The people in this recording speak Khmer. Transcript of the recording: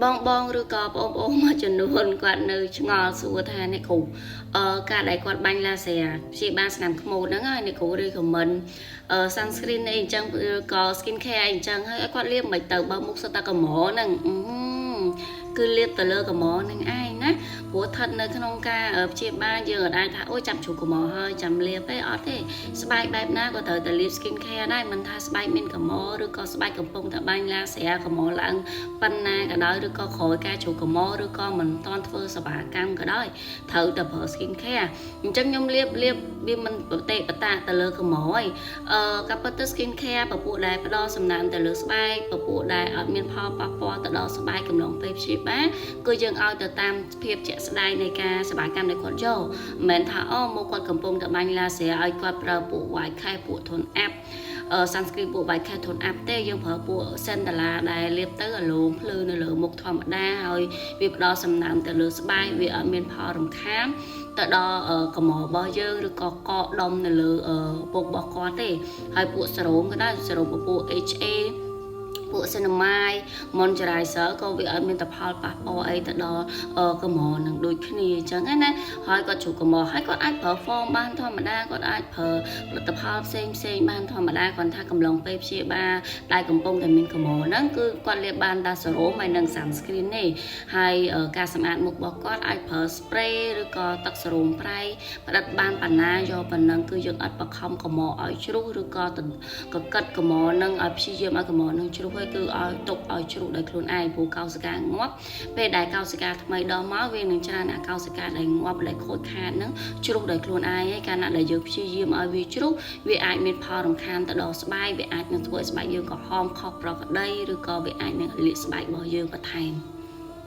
បងបងឬក៏បងប្អូនមួយចំនួនគាត់នៅឆ្ងល់សួរថាអ្នកគ្រូការដែលគាត់បាញ់ឡាស៊ែព្យាបាលស្នាមខ្មោចហ្នឹងហើយអ្នកគ្រូ recommend sunscreen អីអញ្ចឹងឬក៏ skin care អីអញ្ចឹងហើយឲ្យគាត់លាបមិនទៅបើមុខសុទ្ធតែកម្រហ្នឹងគឺលាបទៅលើកម្រនឹងឯងណាព្រោះស្ថិតនៅក្នុងការព្យាបាលយើងអាចថាអូចាំជ្រុះកម្រហើយចាំលាបទេអត់ទេស្បែកបែបណាក៏ត្រូវតែលាប skin care ដែរមិនថាស្បែកមានកម្រឬក៏ស្បែកកំពុងតែបាញ់ឡាស្រាកម្រឡើងប៉ុណ្ណាក៏ដោយឬក៏ក្រោយការជ្រុះកម្រឬក៏មិនតាន់ធ្វើសេវាកម្មក៏ដោយត្រូវតែប្រើ skin care អញ្ចឹងខ្ញុំលាបលាបវាមិនបតេបតាទៅលើកម្រឯងការពិតទៅ skin care ពពួកដែលផ្ដល់សំណើមទៅលើស្បែកពពួកដែលអត់មានផលប៉ះពាល់ទៅដល់ស្បែកកំឡុងពេលព្យាបាលគឺយើងឲ្យទៅតាមភាពជាក់ស្ដែងនៃការសេវាកម្មដែលគាត់យកមិនមែនថាអូមកគាត់កំពុងតែបាញ់ឡាស៊ែឲ្យគាត់ប្រើពួក white cast ពួក tone up sunscreen ពួក white cast tone up ទេយើងប្រើពួក Centella ដែលលាបទៅអាលងភ្លឺនៅលើមុខធម្មតាហើយវាផ្ដល់សំណើមទៅលើស្បែកវាអត់មានផលរំខានទៅដល់កម្ររបស់យើងឬក៏កកដុំនៅលើពុករបស់គាត់ទេហើយពួកសេរ៉ូមក៏ដែរសេរ៉ូមពពួក HA ពួក ceramide moisturizer ក៏វាអត់មានតផលប៉ះពាល់អីទៅដល់កម្រនឹងដូចគ្នាអញ្ចឹងណាហើយគាត់ជ្រុះកម្រហើយគាត់អាចប្រើ foam បានធម្មតាគាត់អាចប្រើផលិតផលផ្សេងផ្សេងបានធម្មតាគាត់ថាកំឡុងពេលព្យាបាលដែលកំពុងតែមានកម្រហ្នឹងគឺគាត់លាបបានតែសេរ៉ូមហើយនិង sunscreen ទេហើយការសម្អាតមុខរបស់គាត់អាចប្រើ spray ឬក៏ទឹកសេរ៉ូមប្រៃផ្ដិតបានបណ្ណាយកប៉ុណ្ណឹងគឺយើងអត់បខំកម្រឲ្យជ្រុះឬក៏កកិតកម្រនឹងឲ្យព្យាយាមឲ្យកម្រនឹងជ្រុះហើយគឺឲ្យទុកឲ្យជ្រុះដោយខ្លួនឯងព្រោះកោសិកាងាប់ពេលដែលកោសិកាថ្មីដល់មកវានឹងច្រើនអាកោសិកាដែលងាប់ដែលខូចខាតហ្នឹងជ្រុះដោយខ្លួនឯងហើយកាលណាដែលយើងព្យាយាមឲ្យវាជ្រុះវាអាចមានផលរំខានទៅដល់ស្បែកវាអាចនឹងធ្វើឲ្យស្បែកយើងក្រហមខុសប្រក្រតីឬក៏វាអាចនឹងលាកស្បែករបស់យើងបន្ថែម។